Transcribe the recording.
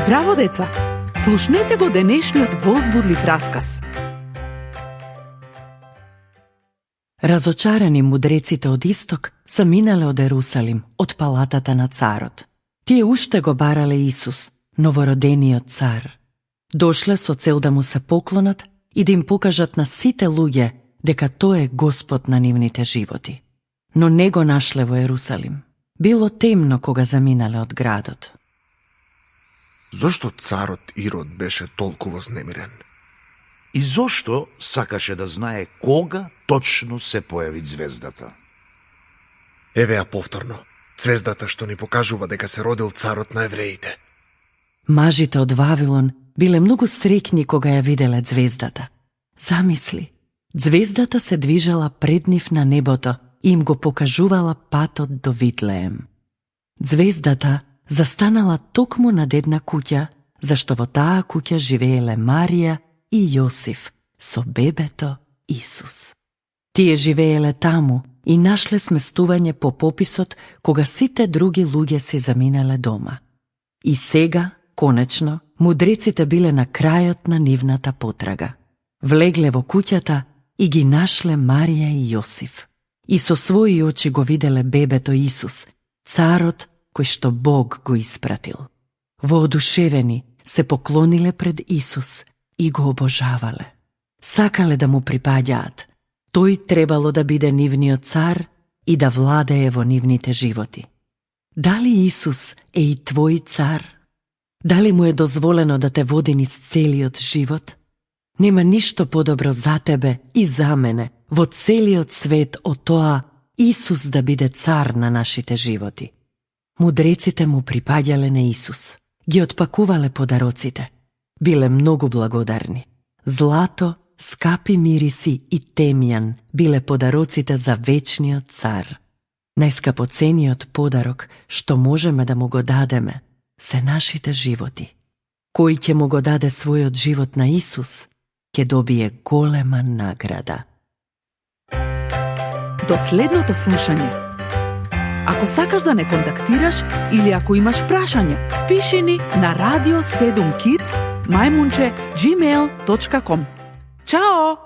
Здраво, деца! Слушнете го денешниот возбудлив расказ. Разочарани мудреците од исток се минале од Ерусалим, од палатата на царот. Тие уште го барале Исус, новородениот цар. Дошле со цел да му се поклонат и да им покажат на сите луѓе дека тој е Господ на нивните животи. Но не го нашле во Ерусалим. Било темно кога заминале од градот. Зошто царот Ирод беше толку вознемирен? И зошто сакаше да знае кога точно се појави звездата? Еве ја повторно. Звездата што ни покажува дека се родил царот на евреите. Мажите од Вавилон биле многу среќни кога ја виделе звездата. Замисли, звездата се движела пред нив на небото и им го покажувала патот до Витлеем. Звездата застанала токму над една куќа, зашто во таа куќа живееле Марија и Јосиф со бебето Исус. Тие живееле таму и нашле сместување по пописот кога сите други луѓе си заминале дома. И сега, конечно, мудреците биле на крајот на нивната потрага. Влегле во куќата и ги нашле Марија и Јосиф. И со своји очи го виделе бебето Исус, царот кој што Бог го испратил. Воодушевени се поклониле пред Исус и го обожавале. Сакале да му припаѓаат. Тој требало да биде нивниот цар и да владее во нивните животи. Дали Исус е и твој цар? Дали му е дозволено да те води низ целиот живот? Нема ништо подобро за тебе и за мене во целиот свет од тоа Исус да биде цар на нашите животи. Мудреците му припаѓале на Исус. Ги отпакувале подароците. Биле многу благодарни. Злато, скапи мириси и темјан биле подароците за вечниот цар. Најскапоцениот подарок што можеме да му го дадеме се нашите животи. Кој ќе му го даде својот живот на Исус, ќе добие голема награда. До следното слушање. Ако сакаш да не контактираш или ако имаш прашање, пиши ни на radio7kids@gmail.com. Чао!